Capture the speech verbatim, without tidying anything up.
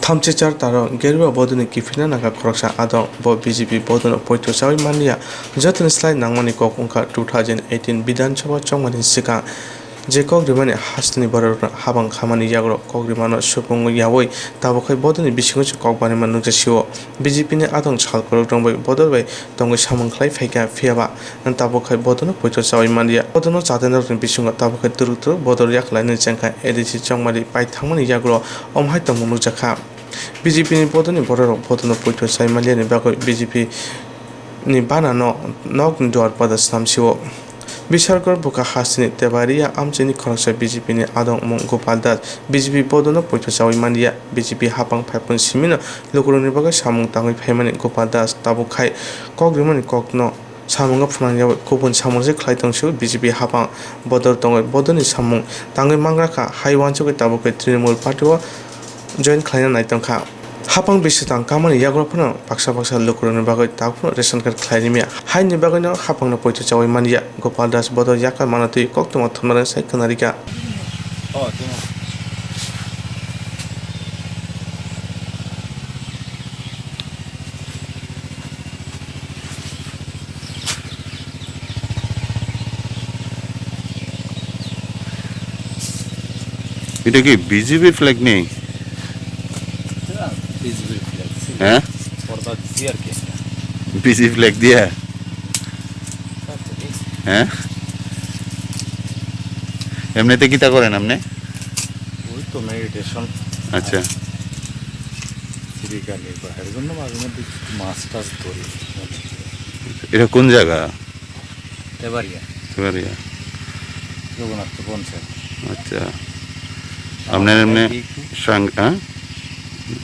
Hamchichar taro Geruwa bodoni kiphilna nangkha khoroksa adong, bo B J P bodono poito chawi manliya. Jotoni slai nangmani kok wngkha two thousand eighteen Bidhan Sabha chongmani swkang je kok rimani hasteni bororokno habang khamani yagrok kok rimano supung yawi tabukkhai bodoni bisingo se kok barima nukjasio. B J P ni adong sal kwrwk rwngbai bodol bai tongwi samung khlai phaikha, phiyaba tabukkhai bodono poito chawi manliya. Bodono chatenarokni bisingo tabukkhai twrwk twrwk bodol yaklainani chengkha A D C chongmani pai thangmani yagro omhai tongmung nukjakha. B J P ni bodoni bororok bodono poito chai manliani bagwi B J P ni banano nokni duar pada snamsio. Bishargor bwkha hasteni Tebaria amchaini khoroksa B J P ni adong mung Gopal Das B J P bodono poito chawi manliya. B J P hapang phaipun simino lukurokni bagwi samung tangwi phaimani Gopal Das tabuk khai kok rimani kokno samungo phwnang yawi kubun samung se khlai tong sio. B J P hapang bodol tongwi bodoni samung tangwi mangra kha, hai uansugwi tabuk khai Trinamool party o join khlaina nai tongkha. Hapang bisitang kamani yago phano baksa baksa lukurokni bagwi tabuk phano ration card khlai rimya. Haini bagwino hapangno poito chawi manliya. Gopal Das bodol yakar manatwi koktwma thumnarang sai khwnarikha. এটা কি BJP flag নেই? এটা BJP flag ছিল। হ্যাঁ? পর্দা দিছি আর কি একটা। বিজেপি ফ্ল্যাগ দিয়া? হ্যাঁ? এমনিতে কিতা করেন আপনি? ওই তো মেডিটেশন। আচ্ছা। শ্রীকালী বা এর জন্য মাঝে মধ্যে কিছু মাছ টাছ ধরি। এটা কোন জায়গা? তেবাড়িয়া। তেবাড়িয়া। রঘুনাথ পঞ্চায়েত। আচ্ছা। আপনার এমনি এই একটু সাং-, হ্যাঁ?